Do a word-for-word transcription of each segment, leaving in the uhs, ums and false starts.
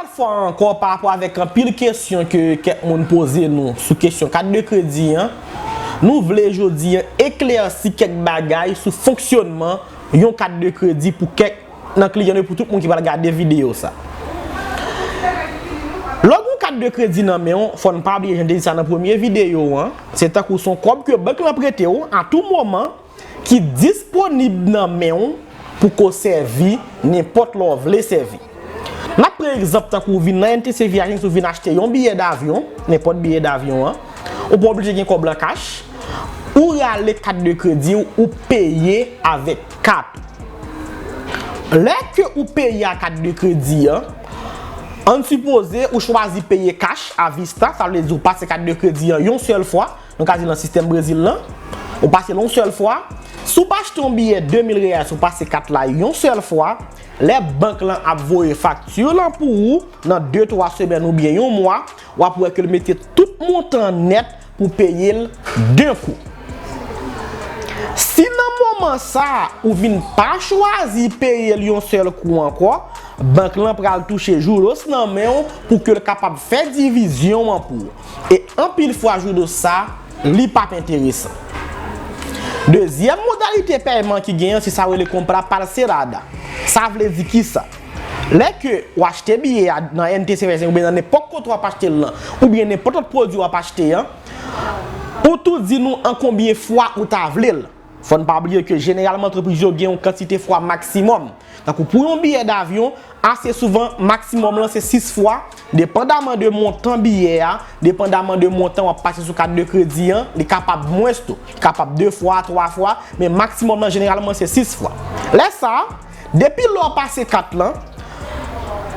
Fwa ankò, pa rapò avèk anpil kesyon ke kèk moun poze nou sou kesyon kat de kredi an, nou vle jodi an eklèsi kèk bagay sou fonksyònman yon kat de kredi pou kèk nan kliyan nou, pou tout moun ki pral gade videyo sa. Lè w gen yon kat de kredi nan men w, fò n pa bliye, jan m te di sa nan premye videyo an, se tankou se yon kòb ke bank lan prete w a tou moman, ki disponib nan men w pou ke w sèvi nenpòt lè w vle sèvi. N ap pran egzanp, tankou w vin nan N T C Viagens, ou vin achte yon biyè davyon, nenpòt biyè davyon an, ou pa oblije gen kòb lan kach, ou rale kat de kredi w, ou peye avèk kat. Lè ke ou peye a kat de kredi an, ann sipoze ou chwazi peye kach a vista, sa vle di ou pase kat de kredi an yon sèl fwa, nou ka di nan sistèm Brezil lan, ou pase l yon sèl fwa. Si w pa achte yon biyè de mil reyal, si w pase kat la yon sèl fwa, lè bank lan ap voye fakti lan pou ou nan de, twa semèn oubyen yon mwa, w ap wè ke l mete tout montan nèt pou peye l de kou. Si nan moman sa a, ou vin pa chwazi peye l yon sèl kou ankò, bank lan pral touche jouros nan men w pou ke l kapab fè divizyon an pou ou. E anpil fwa, joudos sa, li p ap enteresan. Dezyèm modalite pèyman ki genyen, se sa yo rele compra parcelada. Sa vle di kisa? Lè ke w achte biyè a nan N T C Viagens oubyen nan nenpòt kote w ap achte l lan, oubyen nenpòt lòt pwodui w ap achte an, ou tou di nou an konbyen fwa ou ta vle l. Fò n pa bliye ke jeneralman antrepriz yo gen yon kantite fwa maksimòm. Tankou pou yon biyè davyon, ase souvan, maksimòm lan se sis fwa, depandaman de montan biyè a, depandaman de montan w ap pase sou kat de kredi an, li kapab mwens tou, li kapab de fwa, twa fwa, men maksimòm lan jeneralman se sis fwa. Lè sa a, depi lè w pase kat lan,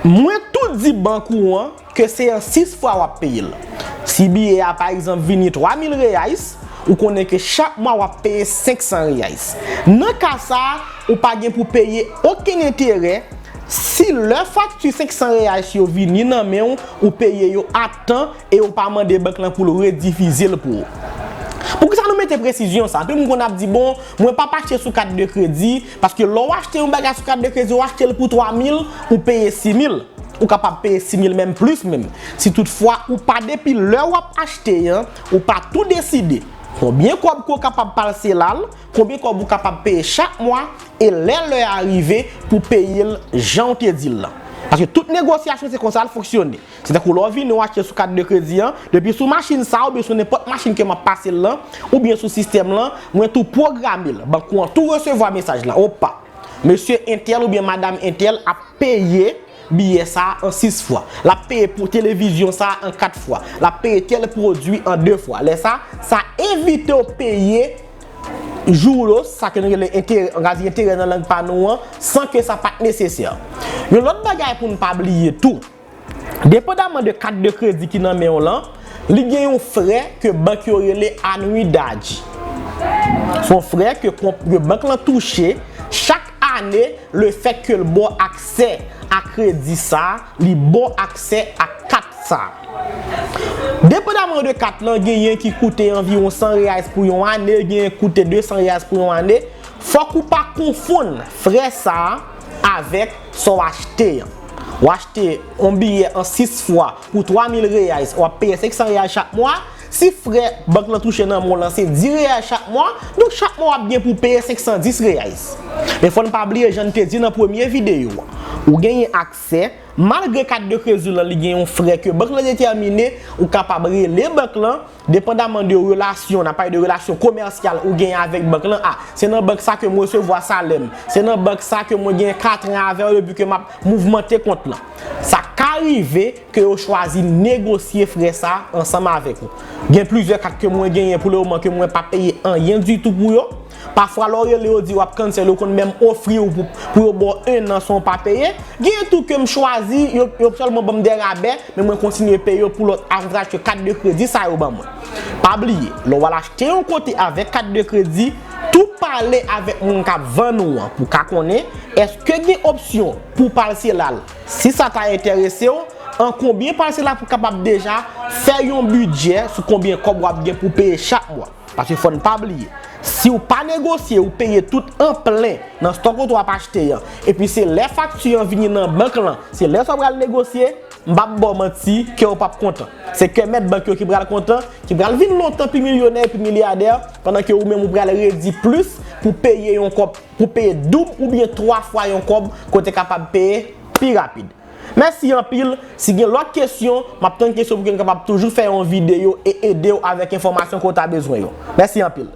mwen tou di bank ou an, ke se an sis fwa w ap peye l. Si biyè a, pa egzanp, vini twa mil reais, ou konnen ke chak mwa w ap peye senk san reais. Nan ka sa a, ou pa gen pou peye okenn enterè si lè fakti senk san reais yo vini nan men w, ou peye yo a tan e ou pa mande bank lan pou l redivize l pou ou. Poukisa nou mete presizyon sa? Anpil moun konn ap di, bon, mwen p ap achte sou kat de kredi, paske lè w achte yon bagay sou kat de kredi, w achte l pou twa mil, ou peye sis mil. Ou kapab peye sis mil, menm plis menm. Si toutfwa ou pa, depi lè w ap achte an, ou pa tou deside konbyen kòb ke w kapab parcela l, konbyen kòb ou kapab peye chak mwa, e lè lè a rive pou peye l jan w te di l lan. Paske tout negosyasyon se konsa l fonksyone. Se tankou lè w vini w achte sou kat de kredi an, depi sou machin sa a oubyen sou nenpòt machin ke m ap pase l lan, oubyen sou sistèm lan, mwen tou pwograme l. Bank ou an tou resevwa mesaj lan. Opa! Mesye entèl oubyen madanm entèl ap peye biyè sa a an sis fwa. L ap peye pou televizyon sa a an kat fwa. L ap peye tèl pwodui an de fwa. Lè sa, sa evite w peye jouros, sa ke nou rele enterè, an ka di enterè nan lang pa nou an, san ke sa pa t nesesè. Yon lòt bagay pou n pa bliye tou, depandaman de kat de kredi ki nan men w lan, li gen yon frè ke bank yo rele anuidade. Se yon frè ke, ke bank lan touche chak ane, lefèt ke l ba w aksè a kredi sa a, li ba w aksè a kat sa a. Depandaman de kat lan, genyen ki koute anviwon san reais pou yon ane, genyen ki koute de san reais pou yon ane. Fòk ou pa konfonn frè sa a avèk sa w achte an. W achte yon biyè an sis fwa pou twa mil reais, w ap peye senk san reais chak mwa. Si frè bank lan touche nan men w lan se dis reais chak mwa, donk chak mwa w ap gen pou peye senk san dis reais. Men fò n pa bliye, jan n te di nan premye videyo a, ou genyen aksè, malgre kat de kredi w lan li gen yon frè ke bank lan detèmine, ou kapab rele bank lan, depandaman de relasyon, n ap pale de relasyon komèsyal ou genyen avèk bank lan. A, se nan bank sa ke m resevwa salè m, se nan bank sa ke mwen gen katran avè yo depi ke m ap mouvmante kont lan. Sa ka rive ke yo chwazi negosye frè sa ansanm avèk ou. Gen plizyè kat ke mwen genyen pou lemoman ke mwen pa peye anyen ditou pou yo. Pafwa, lè w rele yo di w ap cancel, yo konn menm ofri w pou, pou yo ba w en an san w pa peye. Genyen tou ke m chwazi, yo, yo sèlman ban m de rabè, men mwen kontinye peye yo pou lòt avantaj ke kat de kredi sa yo ban mwen. Pa bliye, lè w al achte yon kote avèk kat de kredi, tou pale avèk moun k ap vann ou an pou ka konnen èske gen opsyon pou w parcela l. Si sa ta enterese w, an konbyen parcela pou w kapab deja fè yon bidjè sou konbyen kòb w ap gen pou peye chak mwa. Paske fò n pa bliye, si w pa negosye, ou peye tout an plen nan stòk ou t ap achte an, epi se lè fakti an vini nan bank lan, se lè sa w pral negosye, M p ap ba w manti, kè w p ap kontan. Se kè mèt bank yo ki pral kontan, ki pral vin lontan pi milyonè, pi milyadè, pandan ke ou menm ou pral redi plis pou peye yon kòb, pou peye doub oubyen twa fwa yon kòb ke w te kapab peye pi rapid. Mèsi anpil. Si gen lòt kesyon, m ap tann kesyon pou ke m kapab toujou fè yon videyo e ede w avèk enfòmasyon ke w ta bezwen yo. Mèsi anpil.